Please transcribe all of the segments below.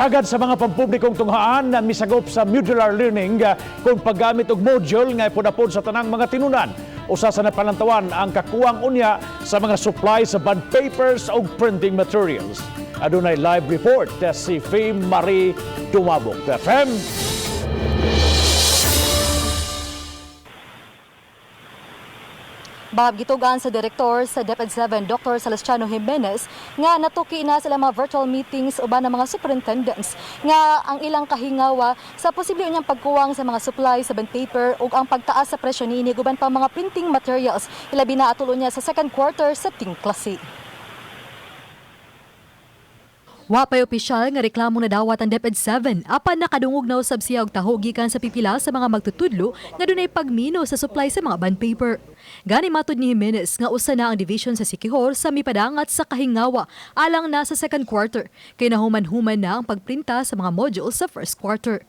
Sagad sa mga pampublikong tunghaan na misagop sa modular learning kung paggamit og module nga ipudapod sa tanang mga tinunan. Usa sa napalantawan ang kakuwang unya sa mga supply sa bond papers ug printing materials. Adunay live report si Fame Marie Dumabok. Fem. Bob, gitugan sa direktor sa DepEd 7, Dr. Celestiano Jimenez, nga natuki na sila mga virtual meetings uban ng mga superintendents nga ang ilang kahingawa sa posible unyang pagkuwang sa mga supply sa bond paper ug ang pagtaas sa presyo niini uban pa mga printing materials, ilabi na atol unya sa second quarter sa ting klase. Wa pa'y opisyal nga reklamo na dawat ang DepEd 7 apan nakadungog na usab siya og taho gikan sa pipila sa mga magtutudlo nga dunay pagmino sa supply sa mga bond paper. Gani matud ni Jimenez nga usa na ang division sa Siquijor sa mipadangat sa kahingawa alang na sa second quarter kay nahuman-human na ang pagprinta sa mga modules sa first quarter.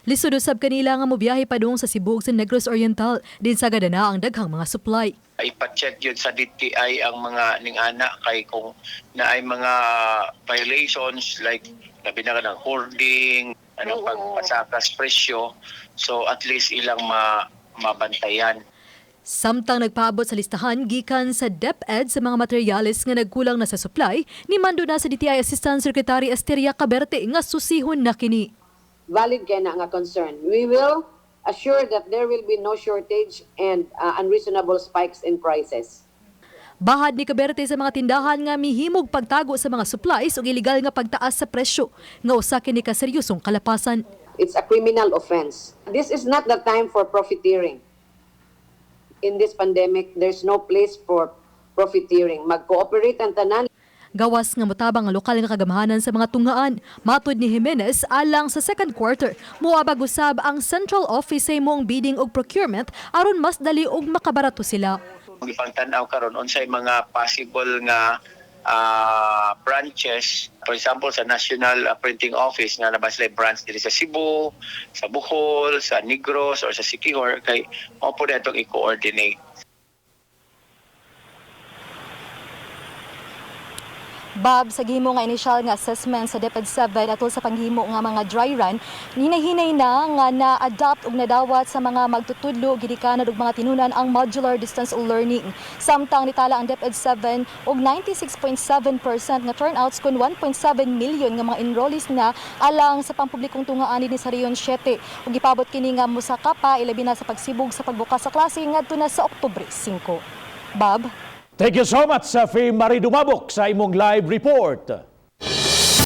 Lisod usab kanila nga mobiyahe padung sa Cebu ug sa Negros Oriental din sagada na ang daghang mga supply. Ipa-check yun sa DTI ang mga ning-ana kay kung naay mga violations like labi na ka ng hoarding, anong pagpasakas presyo, so at least ilang mabantayan. Samtang nagpaabot sa listahan gikan sa DepEd sa mga materyales nga nagkulang na sa supply, ni mando na sa DTI Assistant Secretary Asteria Caberte nga susihon na kini. Valid kay na nga concern. We will assure that there will be no shortage and unreasonable spikes in prices. Bahad ni Caberte sa mga tindahan nga mihimog pagtago sa mga supplies ug illegal nga pagtaas sa presyo nga usa kini ka seryosong kalapasan. It's a criminal offense. This is not the time for profiteering. In this pandemic, there's no place for profiteering. Mag-cooperate ang tanan. Gawas nga motabang ang lokal nga kagamhanan sa mga tunghaan. Matod ni Jimenez, alang sa second quarter, moabag usab ang central office sa imong bidding ug procurement aron mas dali ug makabarato sila. Ipangtan-aw karon unsay mga possible nga branches, for example sa National Printing Office nga naa sila branch diri sa Cebu, sa Bohol, sa Negros or sa Siquijor kay mao po atong i-coordinate. Bob, sa gihimo nga initial nga assessment sa DepEd 7 atol sa panghimo nga mga dry run, hinahinay na nga na-adapt ug nadawat sa mga magtutudlo ginikanan ug mga tinunan ang modular distance learning. Samtang nitala ang DepEd 7 og 96.7% nga turnouts kun 1.7 million nga mga enrollees na alang sa pampublikong tunghaan dinhi sa Region 7. Ug gipabot kini nga mosaka pa ilabi na sa pagsibog sa pagbukas sa klase ngadto na sa Oktubre 5. Bob? Thank you so much, Faye Marie Dumabok, sa imong live report.